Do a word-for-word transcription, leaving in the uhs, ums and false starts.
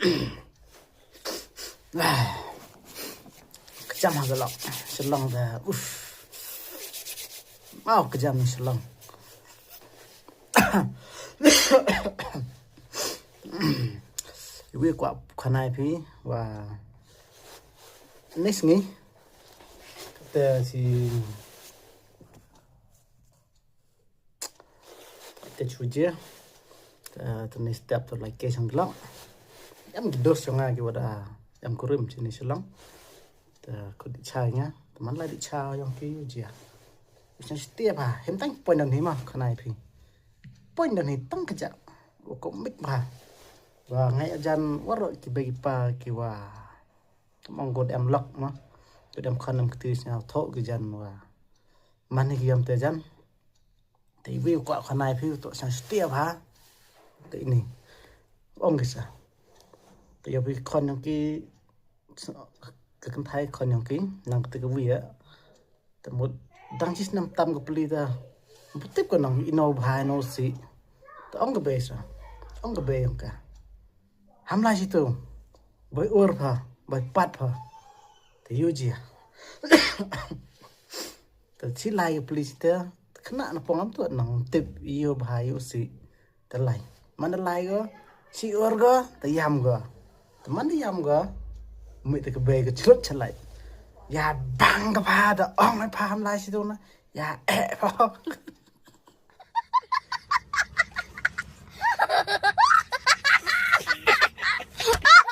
Ka jam ha ka lok. Shillong da. Uff. Wow, ka jam ni Shillong. Iwi kwah khana ïa phi wa. Ni sngi. Te shi Te shu jia. Te, te ni step to like shang glak. Em ki dos shang nga ki wada em kurim sini Shillong. Te kut di cha nga. Te man lai di cha yong ki jia. Shang stia ba. Hem tang point dan hi ma khana ïa phi. Point dan hi tang kajak. Wa ko mik ba. Wa ngai ajan waro ki bagi pa ki wa. Mong god em lok ma. God em khon em kti sñiaw tho ki jan wa. Man hi ki yam te jan. Te iwi kwah khana ïa phi to shang stia ba. Te ini. Ong ki sa. Te ïa phi khon yong ki. Ka kynthai khon yong ki. Nang kata ka wi ya. Te mut dang chi snem tam ka pli ta. Butip ka nang ino bha ino si. Te ong ka bei sa. Ong ka bei yong ka. Ham lai shi tu. Bai ur pha. Bai pat pha. Te yu jia. Te chi lai ka pli si te. Khna na pong am tu nang tip yu bha yu si. Te lai. Man te lai go. Shi ur go. Te yam go. Te man te yam go. Mui te ka bei go chlut chalai. Ya bang ka pha da ong ai pha ham lai shi tu na. Ya eh pha.